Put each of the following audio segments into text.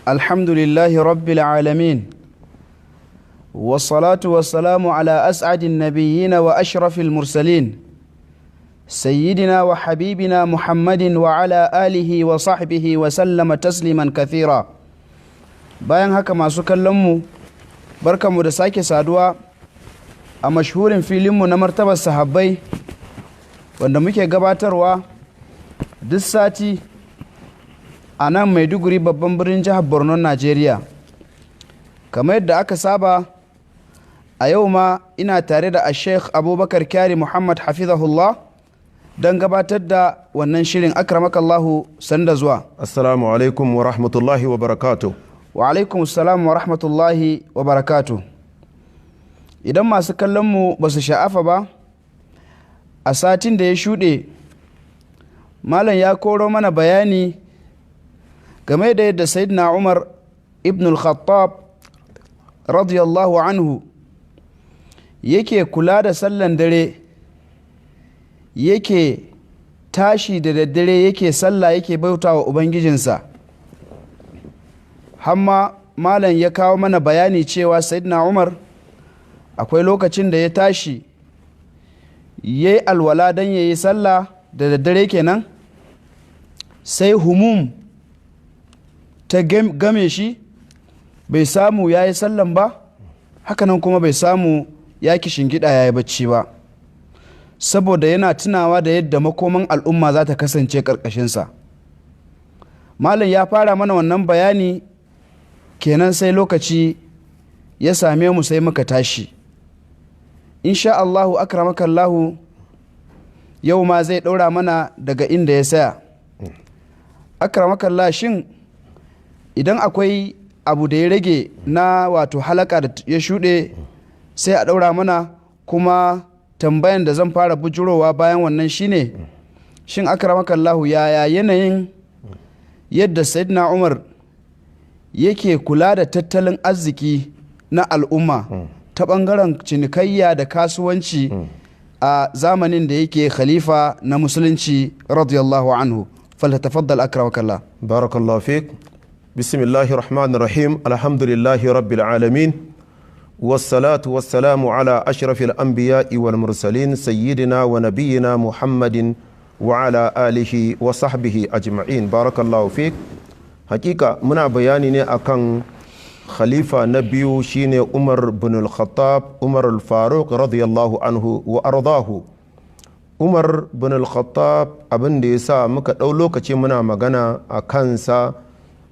الحمد لله رب العالمين، والصلاة والسلام على أسعد النبيين وأشرف المرسلين، سيدنا وحبيبنا محمد وعلى آله وصحبه وسلم تسليما كثيرا. Bayan haka, masu kallonmu, barkanmu da sake saduwa a mashhurin filinmu na Martabar Sahabbai, wanda muke gabatarwa duk sati a nan Maiduguri, babban birnin jihar Borno, Najeriya. Kamar yadda aka saba, a yau ma ina tare da Sheikh Abubakar Kyari Muhammad hafizahullah don gabatar da wannan shirin. Akramakallahu, sanda zuwa. Assalamu alaikum wa rahmatullahi wa barakatuh. Wa alaikum salam wa rahmatullahi wa barakatu. Idan masu kallonmu ba su sha'afa ba, a satin da ya shuɗe malam ya koro mana bayani game da yadda Sayyidina Umar ibn al-Khattab radiyallahu anhu yake kula da sallan dare, yake tashi da daddare, yake sallah, yake bauta wa Ubangijinsa. Hamma malam ya kawo mana bayani cewa Sayyidina Umar akwai lokacin da ya tashi ya yi alwala don ya yi sallah da daddare kenan, sai humum ta game shi, bai samu ya yi sallan ba, hakanan kuma bai samu ya gida ya yi bacci ba, saboda yana tunawa da yadda makoman al'umma za ta kasance ƙarƙashinsa. Malam ya fara mana wannan bayani kenan, sai lokaci ya same mu, sai muka tashi. Insha Allahu, akramakallahu, yau ma zai ɗaura mana daga inda ya saya. Akramakallah, shin idan akwai abu da ya rage na wato halaka da ya shuɗe, sai a ɗaura mana? Kuma tambayan da zan fara bujurowa bayan wannan shine, shin akramakallahu, yaya yanayin yadda Sayyidina Umar yake kula da tattalin arziki na al'umma ta ɓangaren cinikayya da kasuwanci a zamanin da yake khalifa na musulunci radiyallahu anhu? Faltafaddal, akramakallah. Barakallahu fik. Bismillahir rahmanir rahim. Alhamdulillahi rabbil alamin. والصلاة والسلام على أشرف الأنبياء والمرسلين، سيدنا ونبينا محمد وعلى آله وصحبه أجمعين. بارك الله فيك. Hakika muna bayani ne akan khalifa na biyu, shine Umar bin al-Khattab, Umar al-Faruq radiyallahu anhu wa ardahu. Umar bin al-Khattab, abin da ya sa muka ɗau lokaci muna magana a kansa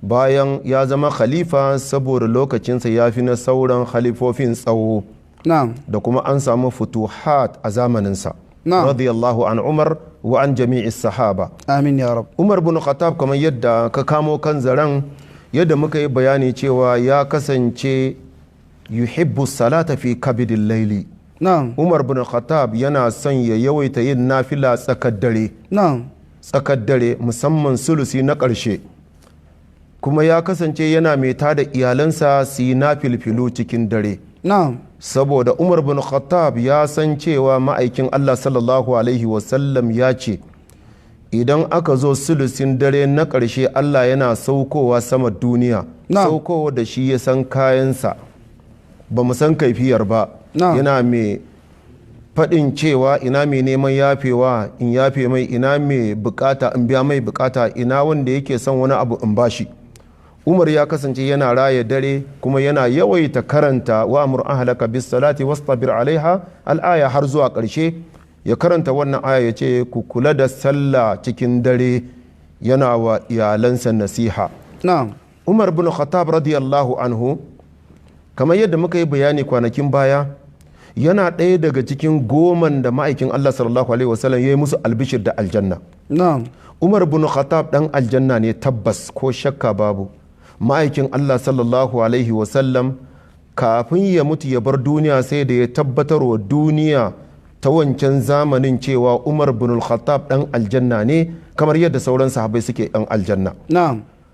bayan ya zama khalifa, saboda lokacinsa ya fi na sauran khalifofin tsawo da kuma an samu futuhat a zamaninsa. Radiyallahu an Umar wa an jami'i sahaba. Amin ya rab. Umar bin Khattab, kamar yadda ka kamo kan zaren, yadda muka yi bayani cewa ya kasance yuhibbu salata fi kabidil laili. Umar bin Khattab yana son ya yawaita yin nafila tsakar dare, tsakar dare, musamman sulusi na ƙarshe. Kuma ya kasance yana mai tada iyalansa su yi nafilfilu cikin dare, saboda Umar bin Khattab ya san cewa ma'aikin Allah sallallahu alaihi wasallam ya ce idan aka zo sulusin dare na ƙarshe, Allah yana saukowa sama duniya, saukowa da shi ya san kayansa, ba mu san kaifiyar ba, yana mai faɗin cewa ina mai neman yafewa in yafe mai, ina mai bukata in biya mai bukata, ina wanda yake son wani abu in bashi. Umar ya kasance yana raya dare, kuma yana yawaita karanta wa amur ahlaka bis salati wastabir alaiha, al'aya, har zuwa ƙarshe. Ya karanta wannan aya, ya ce ku kula da sallah cikin dare, yana wa iyalansa nasiha. Umar bin Khattab radiyallahu anhu, kamar yadda muka yi bayani kwanakin baya, yana ɗaya daga cikin goman da ma'aikin Allah sallallahu alaihi wasallam ya yi musu albishir da aljanna. Umar bin Khattab ɗan aljanna ne tabbas, ko shakka babu. Ma'aikin Allah sallallahu alaihi wasallam kafin ya mutu ya bar duniya, sai da ya tabbatar wa duniya ta wancan zamanin cewa Umar bin Khattab ɗan aljanna ne, kamar yadda sauran sahabbai suke ɗan aljanna.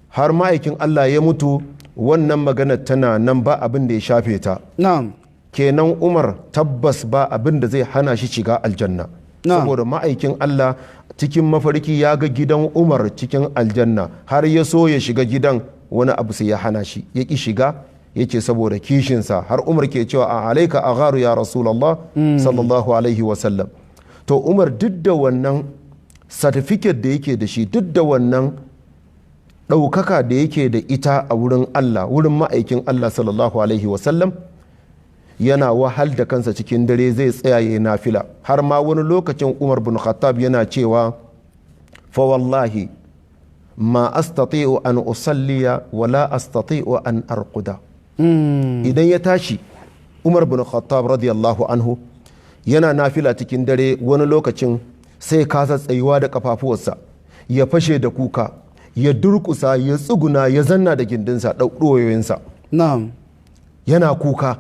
Har ma'aikin Allah ya mutu, wannan magana tana nan, ba abin da ya shafe ta. Kenan Umar tabbas ba abin da zai hana shi shiga aljanna, saboda ma'aikin Allah cikin mafarki ya ga gidan Umar cikin aljanna, har ya so ya shiga gidan. wani abu sai ya hana shi, ya ki shiga, yace saboda kishinsa. Har Umar ke cewa a alaika agharu ya Rasulullah sallallahu alaihi wasallam. To Umar duk da wannan certificate da yake da shi, duk da wannan ɗaukaka da yake da ita a wurin Allah, wurin ma'aikin Allah sallallahu alaihi wasallam, yana wahal da kansa cikin dare zai tsaya ya nafila. Har ma wani lokacin Umar bin Khattab yana cewa fa wallahi ma astati'u an usalliya wala astati'u an arquda. Idan ya tashi Umar bin Khattab radiyallahu anhu yana nafila cikin dare, wani lokacin sai kasa tsayuwa da kafafuwarsa, ya fashe da kuka, ya durkusa, ya tsuguna, ya zanna da gindinsa, ɗauɗoyoyinsa. Na'am. Yana kuka,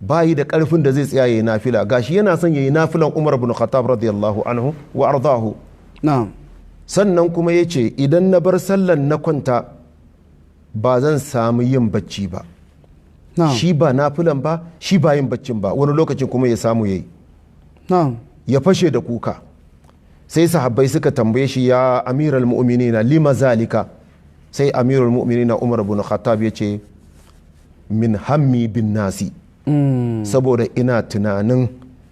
bayi da ƙarfin da zai tsaya ya yi nafila. Gashi yana son ya yi nafilan Umar bin Khattab radiyallahu anhu wa ardahu. Na'am. Sannan kuma ya ce idan na bar sallan na kwanta ba zan samu yin bacci ba. Na'am. Shi ba nafilan ba, shi ba yin baccin ba, wani lokacin kuma ya samu yayi. Na'am. Ya fashe da kuka. Sai sahabbai suka tambaye shi ya amiral mu'minina lima zalika? Sai amiral mu'minina Umar bin Khattab ya ce min hammi bin nasi. Saboda ina tunanin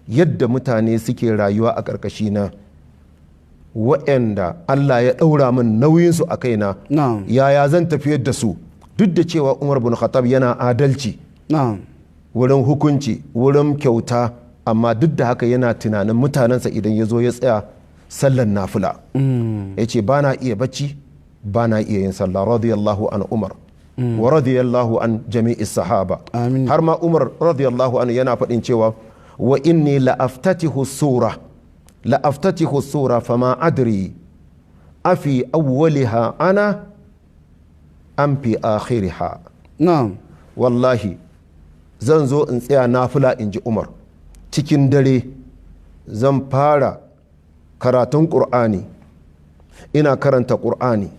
yadda mutane suke rayuwa a ƙarƙashina, waɗanda Allah ya ɗaura min nauyinsu a kaina, Na'am. yaya zan tafiyar da su? Duk da cewa Umar bin Khattab yana adalci Na'am. wurin hukunci, wurin kyauta, amma duk da haka yana tunanin mutanensa idan ya zo ya tsaya sallan nafila. Ya ce ba na iya bacci, ba na iya yin sallah. Radiyallahu an Umar wa radiyallahu an jami'i sahaba. Amin. Har ma Umar radiyallahu an yana faɗin cewa wa inni la'aftatihu sura la'aftatihu sura fama adri afi awwaliha ana am fi akhiriha. Na'am. Wallahi zan zo in tsaya nafila, in ji Umar, cikin dare zan fara karatun ƙur'ani, ina karanta ƙur'ani.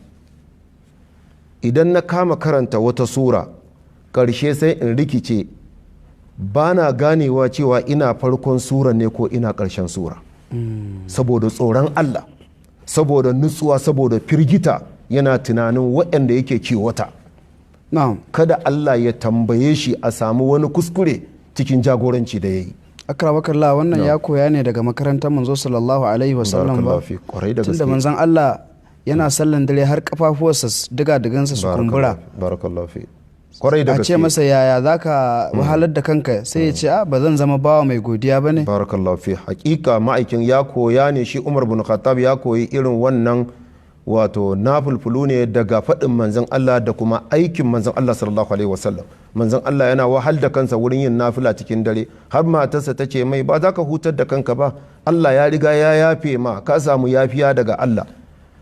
Idan na kama karanta wata sura, ƙarshe sai in rikice, ba na ganewa cewa ina farkon sura ne ko ina ƙarshen sura. Saboda tsoron Allah, saboda nutsuwa, saboda firgita, yana tunanin waɗanda yake kiwata. Na'am. Kada Allah ya tambaye shi a samu wani kuskure cikin jagoranci da ya yi. Akramakallah, wannan ya koya ne daga makarantar manzo sallallahu alaihi wasallam ba. Barakallahu fi, kwarai da Tunda gaske. manzon Allah yana sallan dare har kafafuwarsa diga digansa su kumbura. Barakallahu fi. Kwarai da A ce gaske. masa yaya zaka wahalar da kanka, sai ya ce a ba zan zama bawa mai godiya bane. Barakallahu fi. Hakika ma'aikin ya koya ne, shi Umar bin Khattab ya koyi irin wannan wato nafulfulu ne daga faɗin manzon Allah da kuma aikin manzon Allah sallallahu alaihi wasallam. Manzon Allah yana wahal da kansa wurin yin nafila cikin dare, har matarsa ta ce mai ba za ka hutar da kanka ba, Allah ya riga ya yafe ma, ka samu yafiya daga Allah.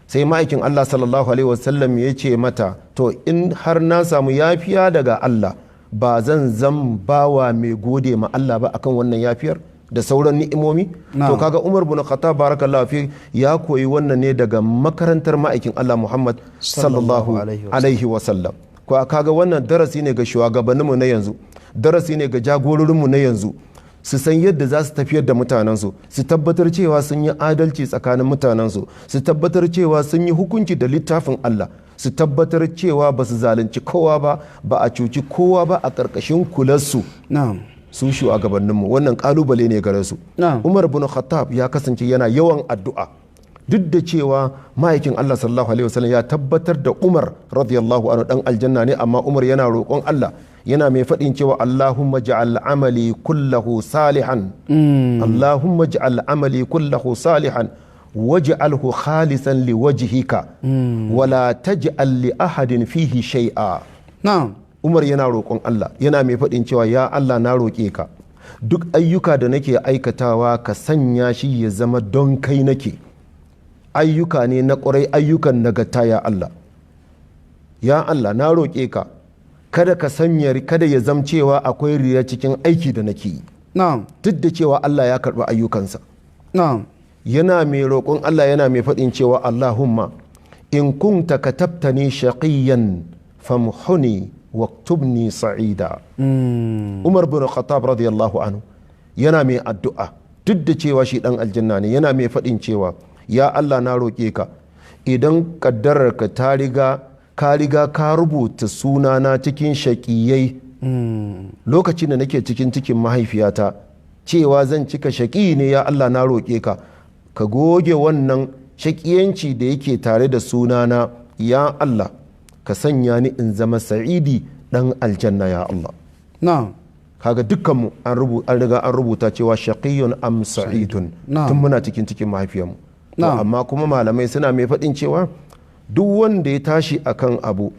Sai ma'aikin Allah sallallahu alaihi wasallam ya ce mata to in har na samu yafiya daga Allah, ba zan zan bawa mai gode ma Allah ba akan wannan yafiyar da sauran ni'imomi. Na'am. To kaga Umar bin Khattab barakallahu fi ya koyi wannan ne daga makarantar ma'aikin Allah Muhammad sallallahu alaihi wasallam. Ko kaga wannan darasi ne ga shugabanninmu na yanzu, darasi ne ga jagororinmu na yanzu, su san yadda za su tafiyar da mutanensu, su tabbatar cewa sun yi adalci tsakanin mutanensu, su tabbatar cewa sun yi hukunci da littafin Allah, su tabbatar cewa ba su zalunci kowa ba, ba a cuci kowa ba a ƙarƙashin kularsu. Na'am. Su shugabanninmu wannan kalubale ne gare su. Na'am. Umar bin Khattab ya kasance yana yawan addu'a, duk da cewa ma'aikin Allah sallallahu alaihi wasallam ya tabbatar da Umar radiyallahu anhu dan aljanna ne, amma Umar yana roƙon Allah, yana mai faɗin cewa Allahumma ja'al amali kullahu salihan, Allahumma ja'al amali kullahu salihan waj'alhu khalisan liwajhika wala taj'al li ahadin fihi shay'a. Na'am. Umar yana roƙon Allah, yana mai faɗin cewa ya Allah na roƙe ka, duk ayyuka da nake aikatawa ka sanya shi ya zama don kai nake, ayyuka ne na ƙwarai, ayyukan nagarta ya Allah. Ya Allah na roƙe ka, kada ka sanya, kada ya zam cewa akwai riya cikin aiki da nake yi. Na'am. Duk da cewa Allah ya karɓi ayyukansa. Na'am. Yana mai roƙon Allah, yana mai faɗin cewa Allahumma in kunta katabtani shaqiyan famhuni waktubni sa'ida. Umar bin Khattab radiyallahu anhu yana mai addu'a, duk da cewa shi dan aljanna ne, yana mai faɗin cewa ya Allah na roƙe ka, idan kaddararka ta riga Ka riga ka rubuta sunana cikin shaƙiyai lokacin da nake cikin cikin mahaifiyata, cewa zan cika shaƙi ne. Ya Allah, na roƙe ka, ka goge wannan shaƙiyanci da yake tare da sunana. Ya Allah, ka sanya ni in zama sa'idi, ɗan aljanna, ya Allah. Kaga dukkanmu an riga an rubuta cewa shaqiyyun am sa'idun tun muna cikin cikin mahaifiyarmu. Amma kuma malamai suna mai faɗin cewa duk wanda ya tashi akan abu,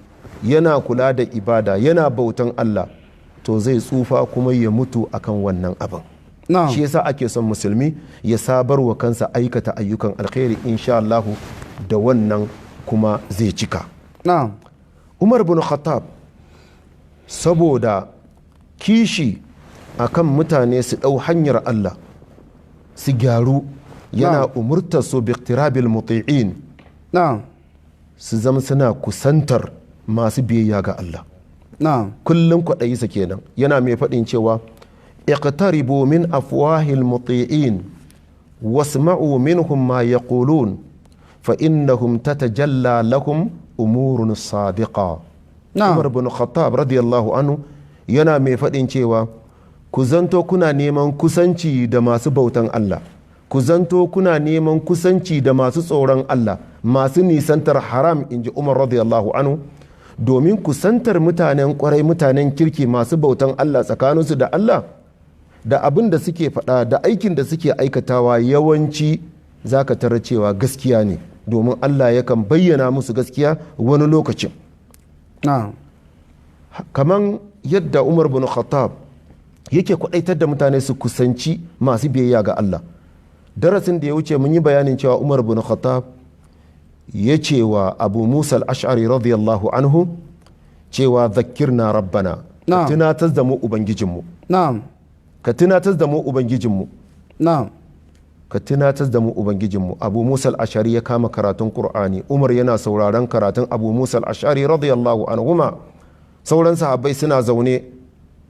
yana kula da ibada, yana bautan Allah, to zai tsufa kuma ya mutu akan wannan abin. Shi yasa ake son musulmi ya sabar wa kansa aikata ayyukan alkhairi, insha Allah da wannan kuma zai cika. Umar bin Khattab, saboda kishi akan mutane su ɗau hanyar Allah su gyaru, yana umurtar su biqtirabil muti'in, su zama suna kusantar masu biyayya ga Allah. Kullum kwaɗayinsa kenan, yana mai faɗin cewa iqtaribu min afwahil muti'in wasma'u minhum ma yaqulun fa innahum tatajalla lakum umurun sadiqa. Umar bin Khattab radiyallahu anhu yana mai faɗin cewa ku zanto kuna neman kusanci da masu bautan Allah, ku zanto kuna neman kusanci da masu tsoron Allah, masu nisantar haram, inji Umar radiyallahu anhu, domin kusantar mutanen kwarai, mutanen kirki, masu bautan Allah tsakaninsu da Allah, da abin da suke faɗa da aikin da suke aikatawa, yawanci za ka tarar cewa gaskiya ne, domin Allah yakan bayyana musu gaskiya wani lokacin. Kaman yadda Umar bin Khattab yake kwadaitar da mutane su kusanci masu biyayya ga Allah, darasin da ya wuce mun yi bayanin cewa Umar bin Khattab ya ce wa Abu Musa al-Ash'ari radiyallahu anhu cewa zakkirna rabbana, ka tunatar da mu ubangijinmu. Ka tunatar da mu ubangijinmu. Ka tunatar da mu ubangijinmu. Abu Musa al-Ash'ari ya kama karatun Qur'ani, Umar yana sauraron karatun Abu Musa al-Ash'ari radiyallahu anhuma. Sauran sahabbai suna zaune.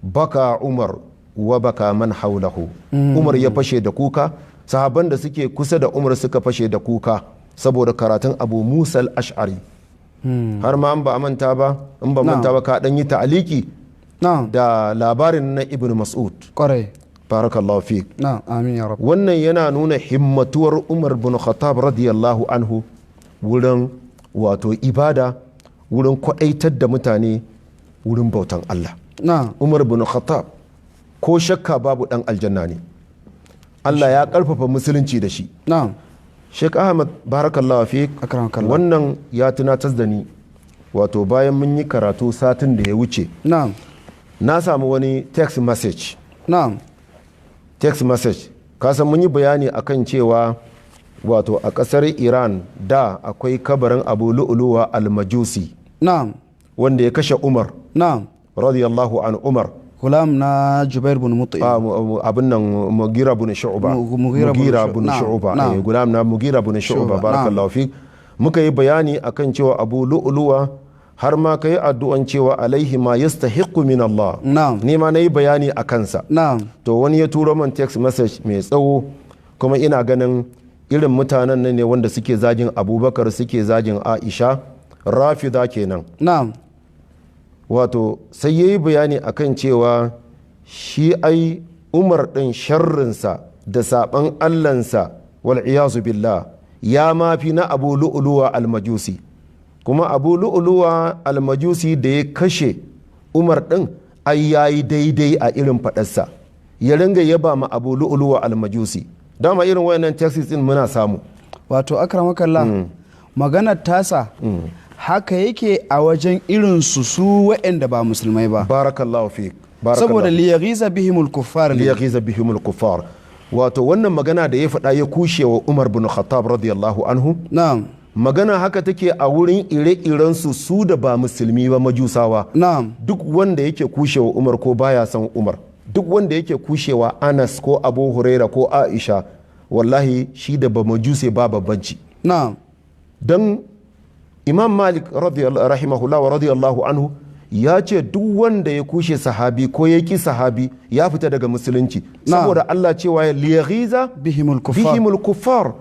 Baka Umar wa baka man haulahu. Umar ya fashe da kuka, sahabban da suke kusa da Umar suka fashe da kuka saboda karatun Abu Musa al-Ash'ari. Har ma in ba manta ba, in ba manta ba, ka dan yi ta'aliki da labarin na Ibn Mas'ud. Kwarai. Barakallahu fik. Na'am, amin ya rabb. Wannan yana nuna himmatuwar Umar bin Khattab radiyallahu anhu wurin wato ibada, wurin kwadaitar da mutane wurin bautan Allah. Umar bin Khattab ko shakka babu dan aljanna ne. Allah ya karfafa musulunci da shi. Sheikh Ahmad, barakallahu fik, wannan ya tunatar da ni, wato bayan mun yi karatu satin da ya wuce, na samu wani text message. Text message, kasan mun yi bayani akan cewa wato a kasar Iran da akwai kabarin Abu Lu'luwa al-Majusi, wanda ya kashe Umar, radiyallahu an Umar. Gulam na Jubair bin Mut'im. Abin nan Mugira bin Shu'ba. Mugira bin Shu'ba. Gulam na Mugira bin Shu'ba, barakallahu fik. Muka yi bayani akan cewa Abu Lu'luwa, har ma kai addu'an cewa alaihi ma yastahiqqu min Allah. Ni ma nayi bayani a kansa. To wani ya turo min text message mai tsawo, kuma ina ganin irin mutanen nan ne wanda suke zagin Abubakar, suke zagin Aisha, Rafida kenan. Wato sai yayi bayani akan cewa shi ai Umar ɗin sharrinsa da saɓan Allahnsa, wal iyazu billah, ya mafi na Abu Lu'luwa al-Majusi. Kuma Abu Lu'luwa al-Majusi da ya kashe Umar ɗin, ai yayi daidai a irin faɗarsa. Ya ringa yaba ma Abu Lu'luwa al-Majusi. Dama irin wayannan texts din muna samu. Wato akramakallah, maganar tasa haka yake a wajen irinsu su waɗanda ba musulmai ba. Barakallahu fik. Saboda liyaghiza bihimul kuffar. Liyaghiza bihimul kuffar. Wato wannan magana da ya faɗa ya kushe wa Umar bin Khattab radiyallahu anhu. Na'am. Magana haka take a wurin ire-iren su su da ba musulmi ba, majusawa. Na'am. Duk wanda yake kushewa Umar ko baya son Umar, duk wanda yake kushewa Anas ko Abu Huraira ko Aisha, wallahi shi da ba majuse ba babbanci. Na'am. Dan Imam Malik rahimahullah wa radiyallahu anhu ya ce duk wanda ya kushe sahabi ko ya ki sahabi ya fita daga musulunci. Saboda Allah cewa ya liyaghiza bihimul kuffar. Bihimul kuffar.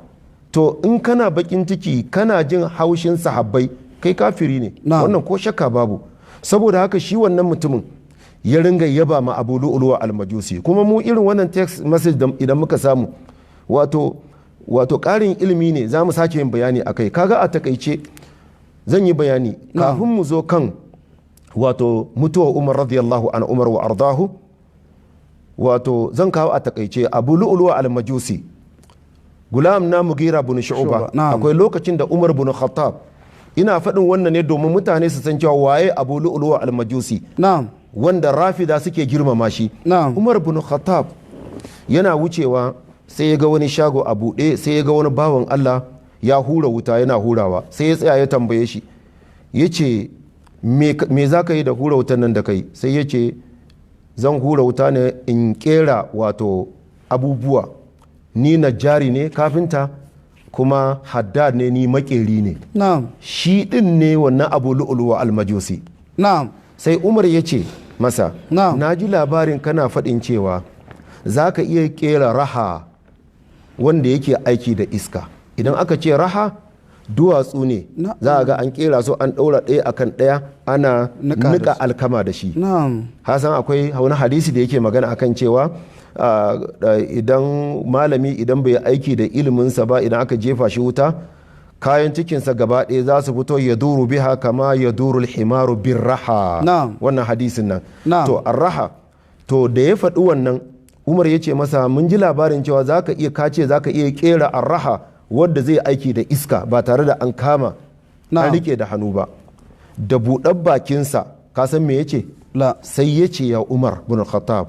To in kana bakin ciki, kana jin haushin sahabbai, Kai kafiri ne. Wannan ko shakka babu. Saboda haka shi wannan mutumin ya ringa yaba ma Abu Lu'lu'a al-Majusi. Kuma mu irin wannan text message idan muka samu, wato ƙarin ilimi ne, za mu sake yin bayani akai. Kaga a takaice zan yi bayani kafin mu zo kan wato mutuwa Umar radiyallahu an Umar wa ardahu. Wato zan kawo a takaice Abu Lu'lu'a al-Majusi, gulam na Mugira bin Shu'ba. Akwai lokacin da Umar bin Khattab, ina faɗin wannan ne domin mutane su san cewa waye Abu Lu'lu'a al-Majusi, wanda Rafida suke girmama shi. Umar bin Khattab yana wucewa sai ya ga wani shago a buɗe, sai ya ga wani bawan Allah ya hura wuta yana hurawa. Sai ya tsaya ya tambaye shi, ya ce me za ka yi da hura wutan nan da kai? Sai ya ce zan hura wuta ne in kera wato abubuwa, ni najjari ne, kafinta, kuma haddad ne, ni makeri ne. Shi din ne wannan Abu Lu'lu'a al-Majusi. Sai Umar ya ce masa, na ji labarin kana faɗin cewa za ka iya kera raha wanda yake aiki da iska. Idan aka ce raha, duwatsu ne, za a ga an kera su, an ɗaura ɗaya akan ɗaya, ana nika alkama da shi. Hasan akwai wani hadisi da yake magana akan cewa idan malami idan bai aiki da iliminsa ba, idan aka jefa shi wuta, kayan cikinsa gaba ɗaya za su fito, ya duru biha kama ya duru himaru bin raha. Wannan hadisin nan. To arraha, to da ya faɗi wannan, Umar ya ce masa mun ji labarin cewa zaka iya, kace zaka iya kera arraha wadda zai aiki da iska ba tare da an kama an rike da hannu ba. Da buɗar bakinsa ka san me yace? Sai ya ce ya Umar bin Khattab,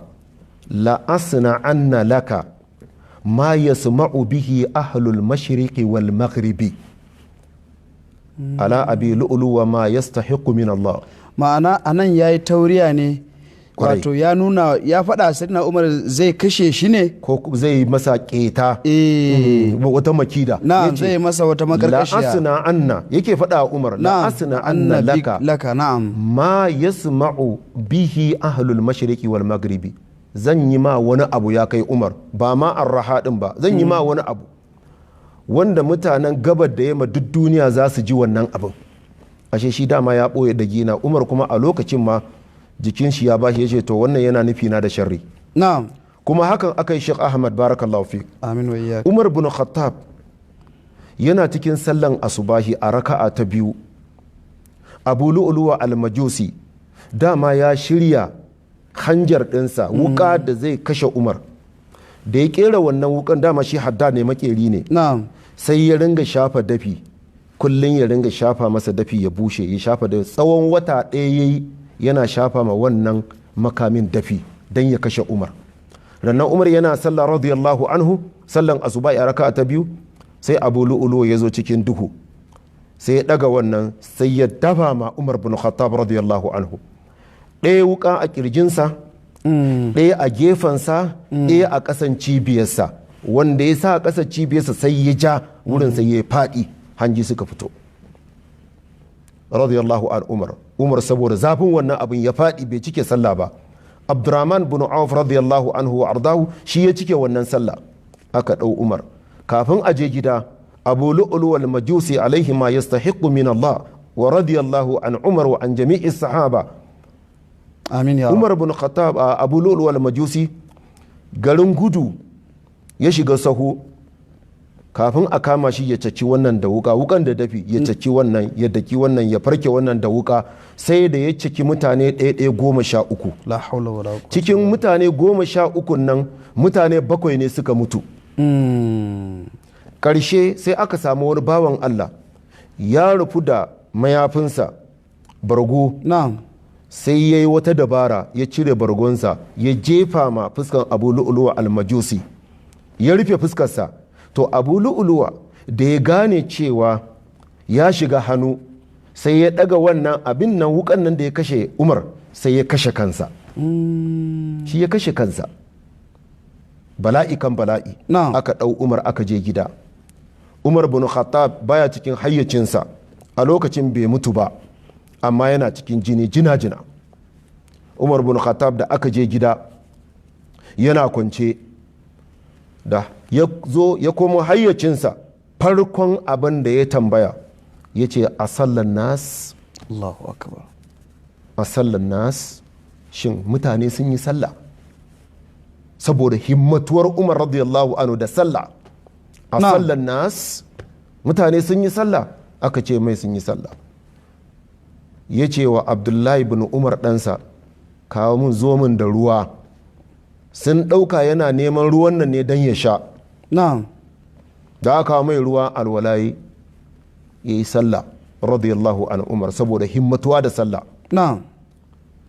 la asna anna laka ma yasma'u bihi ahlul mashriqi wal maghribi ala abi lu'lu wa ma yastahiqu min Allah. Ma'ana anan yayi tauriya ne, wato ya nuna ya faɗa Sayyidina Umar zai kashe shi ne ko zai masa keta, wata makida, na'am, zai masa wata makarkashiya. La asna anna, yake faɗa Umar, la asna anna laka, laka, na'am, ma yasma'u bihi ahlul mashriqi wal maghribi. Zan yi ma wani abu ya kai Umar, ba ma arraha din ba, zan yi ma wani abu wanda mutanen gabar da yamma duk duniya za su ji wannan abin. Ashe shi dama ya ɓoye da gina. Umar kuma a lokacin ma jikin shi ya bashi, yace to wannan yana nufi na da sharri. Na'am. Kuma hakan aka yi. Sheikh Ahmad, barakallahu fi. Amin wa iyyak. Umar bin Khattab yana cikin sallan asubahi a raka'a ta biyu. Abu Lu'lu'a al-Majusi dama ya shirya hanjar ɗinsa, wuka da zai kashe Umar. Da ya kera wannan wukan, dama shi hadda ne, makeri ne. Na'am. Sai ya ringa shafa dafi, kullun ya ringa shafa masa dafi ya bushe, ya shafa da tsawon wata ɗaya yayi yana shafa ma wannan makamin dafi don ya kashe Umar. Rannan Umar yana sallah radiyallahu anhu, sallan asuba ya raka'a ta biyu, sai Abu Lu'lu ya zo cikin duhu, sai ya daga wannan, sai ya dafa ma Umar bin Khattab radiyallahu anhu ɗaya wuka a kirjinsa, ɗaya a gefensa, ɗaya a ƙasan cibiyarsa. Wanda ya sa a ƙasan cibiyarsa sai ya ja wurin, sai ya faɗi, hanji suka fito. Radiyallahu an Umar. Umar saboda zafin wannan abin ya faɗi, bai cike sallah ba. Abdurrahman bin Auf radiyallahu anhu wa ardahu shi ya cike wannan sallah. Aka ɗau Umar. Kafin a je gida, Abu Lu'lu wal Majusi alaihi ma yastahiqqu min Allah wa radiyallahu an Umar wa an jami'i sahaba. Amin ya Umar bin Khattab. Abu Lu'lu wal Majusi garin gudu ya shiga sahu, kafin a kama shi ya caki wannan da wuka, wukan da dafi, ya caki wannan, ya daki wannan, ya farke wannan da wuka, sai da ya caki mutane ɗaya 13. La haula wala quwwata. Cikin mutane 13 nan, mutane 7 ne suka mutu. Ƙarshe sai aka samu wani bawan Allah ya rufu da mayafinsa bargo. Na'am. Sai ya yi wata dabara, ya cire bargonsa, ya jefa ma fuskan Abu Lu'lu'a al-Majusi, ya rufe fuskarsa. To Abu Lu'lu'a da ya gane cewa ya shiga hannu, sai ya daga wannan abin nan, wukan nan da ya kashe Umar, sai ya kashe kansa. Shi ya kashe kansa. Bala'i kan bala'i. Aka ɗau Umar aka je gida. Umar bin Khattab baya cikin hayyacinsa a lokacin, bai mutu ba amma yana cikin jini jina-jina. Umar bin Khattab da aka je gida yana kwance, da ya zo ya komo hayyacinsa, farkon abin da ya tambaya, Ya ce a sallan nas. Allahu akbar. A sallan nas, shin mutane sun yi sallah? Saboda himmatuwar Umar radiyallahu anhu da sallah. A sallan nas, mutane sun yi sallah? Aka ce mai sun yi sallah. Ya ce wa Abdullahi bin Umar ɗansa, kawo mun, zo mun da ruwa. Sun ɗauka yana neman ruwan nan ne don ya sha. Na'am. Da aka mai ruwa, alwalayi ya yi sallah radiyallahu an Umar, saboda himmatuwa da sallah. Na'am.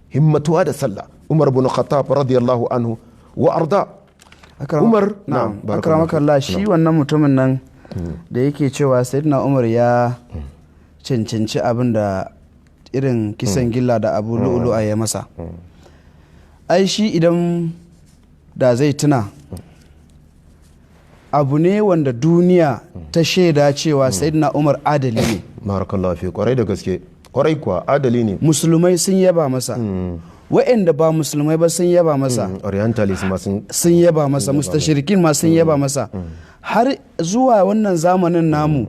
Himmatuwa da sallah, Umar bin Khattab radiyallahu anhu wa arda. Umar, na'am, akramakallah, shi wannan mutumin nan da yake cewa Sayyidina Umar ya cancanci abin da irin kisan gilla da Abu Lu'lu'a ya masa, ai shi idan da zai tuna abu ne wanda duniya ta shaida cewa Sayyidina Umar adali ne. Barakallahu fi, kwarai da gaske, kwarai kuwa adali ne. Musulmai sun yaba masa, wa'anda ba musulmai ba sun yaba masa, orientalist ma sun yaba masa, mustashrikin ma sun yaba masa, har zuwa wannan zamanin namu.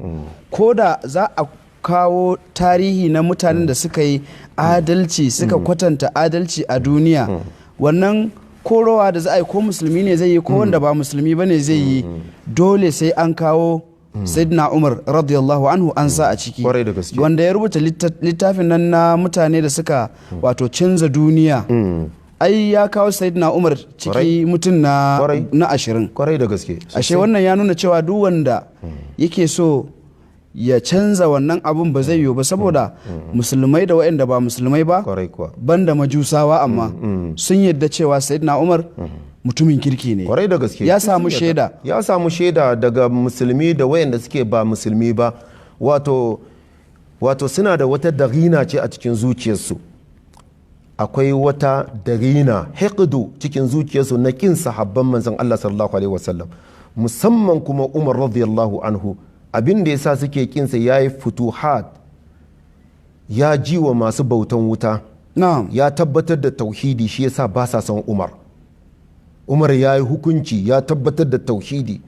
Ko da za a kawo tarihi na mutanen da suka yi adalci, suka kwatanta adalci a duniya, wannan korowa da za a yi, ko musulmi ne zai yi ko wanda ba musulmi ba ne zai yi, dole sai an kawo Sayyidina Umar radiyallahu anhu an sa a ciki. Kwarai da gaske. Wanda ya rubuta littafin nan na mutane da suka wato canza duniya, ai ya kawo Sayyidina Umar ciki mutum na 20. Kwarai da gaske. Ashe wannan ya nuna cewa duk wanda yake so ya canza wannan abun ba zai yiwu ba, saboda musulmai da waɗanda ba musulmai ba, banda majusawa, amma sun yadda cewa Sayyidina Umar mutumin kirki ne. Kwarai da gaske. Ya samu shaida. Ya samu shaida daga musulmi da wayanda suke ba musulmi ba. Wato suna da wata darina ce a cikin zuciyarsu. Akwai wata darina, hiqdu cikin zuciyarsu na kin sahabban manzon Allah sallallahu alaihi wasallam, musamman kuma Umar radiyallahu anhu. Abin da yasa suke kinsa, yayi futuhat, ya ji wa masu bautan wuta, ya tabbatar da tauhidi, shi yasa ba sa son Umar. Umar ya yi hukunci, ya tabbatar da tauhidi,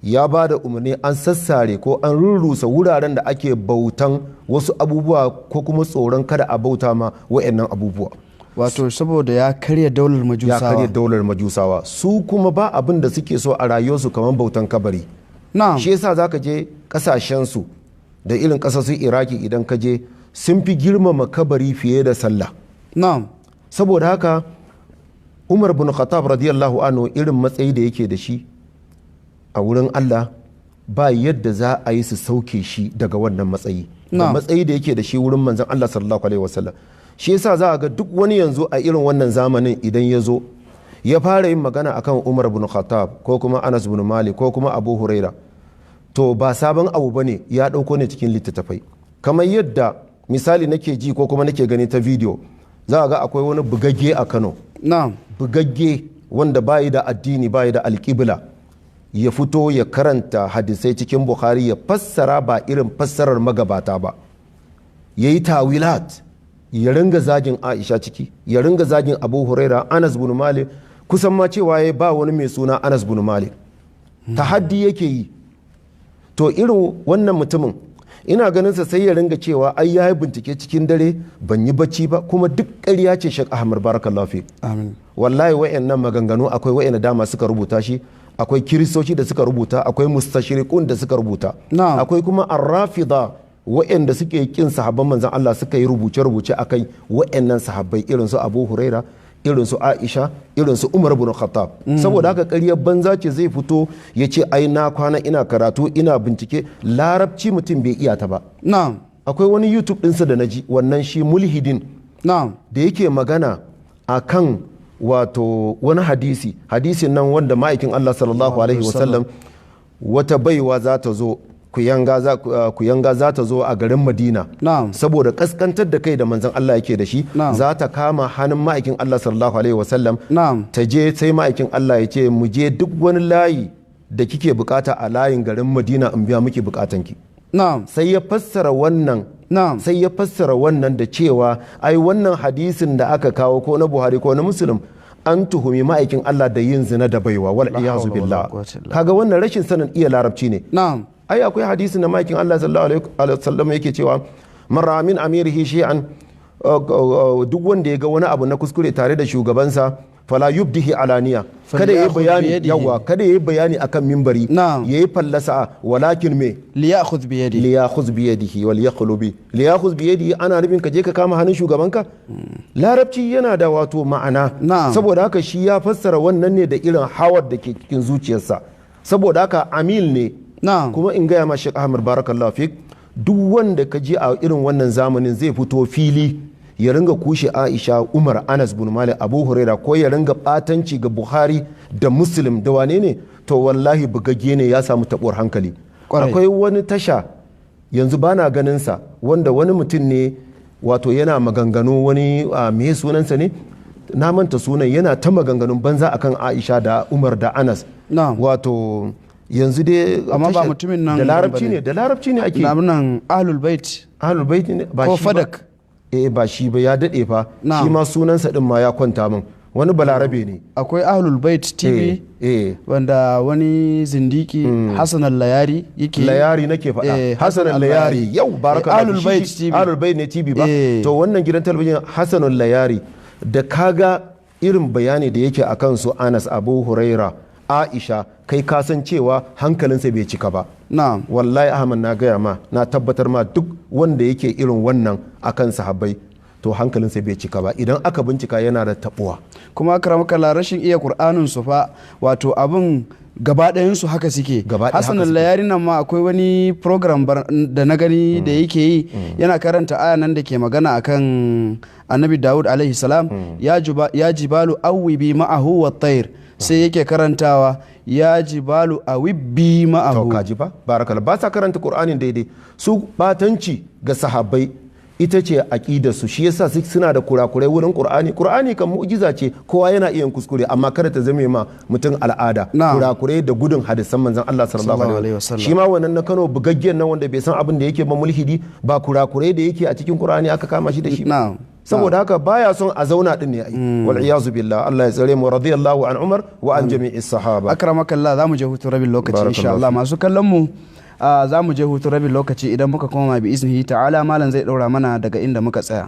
ya ba da umarni an sassare ko an rurrusa wuraren da ake bautan wasu abubuwa, ko kuma tsoron kada a bauta ma wa'annan abubuwa. Wato saboda ya karya daular majusawa. Ya karya daular majusawa. Su kuma ba abin da suke so a rayuwarsu kamar bautan kabari. Shi yasa zaka je kasashen su da irin kasar su Iraki, idan ka je sun fi girmama kabari fiye da sallah. Saboda haka Umar bin Khattab radiyallahu anhu, irin matsayi da yake da shi a wurin Allah, ba yadda za a yi su sauke shi daga wannan matsayi. Da matsayi da yake da shi wurin manzon Allah sallallahu alaihi wasallam. Shi yasa za a ga duk wani yanzu a irin wannan zamanin idan ya zo ya fara yin magana akan Umar bin Khattab ko kuma Anas bin Malik ko kuma Abu Huraira, to ba sabon abu bane, ya dauko ne cikin littattafai. Kamar yadda misali nake ji ko kuma nake gani ta video, za a ga akwai wani bugagge a Kano. Bugagge wanda bayi da addini, bayi da alƙibla, ya fito ya karanta hadisai cikin Bukhari, ya fassara ba irin fassarar magabata ba, ya yi tawilat, ya ringa zagin Aisha ciki, ya ringa zagin Abu Huraira, Anas bin Malik, kusan ma cewa ya ba wani mai suna Anas bin Malik, tahaddi yake yi. To irin wannan mutumin ina ganin sa sai ya ringa cewa ai ya yi bincike cikin dare, ban yi bacci ba, kuma duk ƙarya ce. Sheikh Ahmad, barakallahu fi. Amin. Wallahi wayannan maganganu akwai wayanda dama suka rubuta shi, akwai kiristoci da suka rubuta, akwai mustashriqun da suka rubuta, akwai kuma arrafida wayanda suke kin sahabban manzon Allah suka yi rubuce-rubuce akai wayannan sahabbai, irin su Abu Huraira, irin su Aisha, irin su Umar ibn Khattab. Saboda haka ƙaryar banza ce zai fito ya ce ai na kwana ina karatu ina bincike. Larabci mutum bai iya ta ba. Akwai wani YouTube ɗinsa da naji, wannan shi mulhidin da yake magana akan wato wani hadisi, hadisin nan wanda ma'aikin Allah sallallahu alaihi wasallam wata baiwa za ta zo, kuyanga za ta zo a garin Madina. Saboda kaskantar da kai da manzon Allah yake da shi, za ta kama hannun ma'aikin Allah sallallahu alaihi wasallam ta je, sai ma'aikin Allah ya ce mu je duk wani layi da kike bukata a layin garin Madina in biya muke bukatanki. Sai ya fassara wannan. Sai ya fassara wannan da cewa ai wannan hadisin da aka kawo ko na Buhari ko na Muslim an tuhumi ma'aikin Allah da yin zina da baiwa, wal iyazu billah. Kaga wannan rashin sanin iya larabci ne. Ai akwai hadisi na ma'aikin Allah sallallahu alaihi wasallam yake cewa man ra'a min amirihi shay'an, duk wanda ya ga wani abu na kuskure tare da shugabansa, fala yubdihi alaniya, kada yayi Falyakhudh bayani biyadihi. Yawa, kada yayi bayani akan mimbari, Na'am. yayi fallasa, walakin me? Liyakhudh bi yadihi. Liyakhuz bi yadihi wal yakhlu bi liyakhuz bi yadihi, ana nufin ka je ka kama hannun shugabanka? Larabci yana da wato ma'ana. Na'am. Saboda haka shi ya fassara wannan ne da irin hawar da ke cikin zuciyarsa. Saboda haka amil ne. Na'am. Kuma in gaya ma, Sheikh Ahmad, barakallahu fik, duk wanda ka ji a irin wannan zamanin zai fito fili ya ringa kushe Aisha, Umar, Anas bin Malik, Abu Huraira, ko ya ringa batanci ga Bukhari da Muslim da wane ne, to wallahi bugagge ne, ya samu tabuwar hankali. Kwarai. Akwai wani tasha yanzu bana ganin sa, wanda wani mutum ne wato yana maganganu, wani me sunansa ne, na manta sunan, yana ta maganganun banza akan Aisha da Umar da Anas. Na'am. Wato yanzu dai Amma ba tashar- mutumin nan da larabci bane. ne, da larabci ne ake. Nan Ahlul Bait. Ahlul Bait ne ba Ko shi ba. Fadak. Eh, ba shi ba, ya dade fa. Na'am. Shi ma sunansa din ma ya kwanta min, wani balarabe ne. Akwai Ahlul Bait TV eh wanda wani zindiki Hassan Al-Layari yake yi. Layari nake faɗa. Eh, Hassan Layari, yau baraka. Ahlul Bait TV. Ahlul Bait ne TV ba? Eh. To wannan gidan talabijin, Hassan Layari, da kaga irin bayani da yake akan su Anas, Abu Huraira, Aisha, kai ka san cewa hankalinsa bai cika ba. Na'am. Wallahi Ahmad, na gaya ma, na tabbatar ma, duk wanda yake irin wannan akan sahabbai, to hankalinsa bai cika ba. Idan aka bincika, yana da tabuwa. Kuma akramakallah, rashin iya Qur'anin su fa, wato abin gaba ɗayan su haka suke. Gaba ɗaya Hassan haka suke. Al-Layari nan ma akwai wani program da na gani da yake yi, yana karanta aya nan da ke magana akan Annabi Dawud alaihi salam, ya ya jibalu awwibi ma'ahu wa tayr, sai yake karantawa ya jibalu awibbi To ma'ahu. kaji ba, barakallah, ba sa karanta Qur'anin daidai. Su batanci ga sahabbai ita ce aqidar su, shi yasa suna da kurakurai wurin Qur'ani. Qur'ani kan mu'jiza ce, kowa yana iya yin kuskure, amma kada ta zame ma mutum al'ada. Na'am. Kurakurai da gudun hadisan manzon Allah sallallahu Sallallahu alaihi alaihi wasallam. wasallam. Shi ma wannan na Kano bugaggen nan wanda bai san abin da yake ba, mulhidi, ba kurakurai da yake a cikin Qur'ani aka kama shi da shi ba? Na'am. Saboda haka baya son a zauna din ne ai, wal iyazu billah. Allah ya tsare mu. Radiyallahu an Umar wa an jami'is sahaba. Akramakallah, za mu je hutun rabin lokaci insha Barakallahu Allah. Masu kallon mu, za mu je hutun rabin lokaci. Idan muka koma, bi iznihi ta'ala, malam zai daura mana daga inda muka tsaya.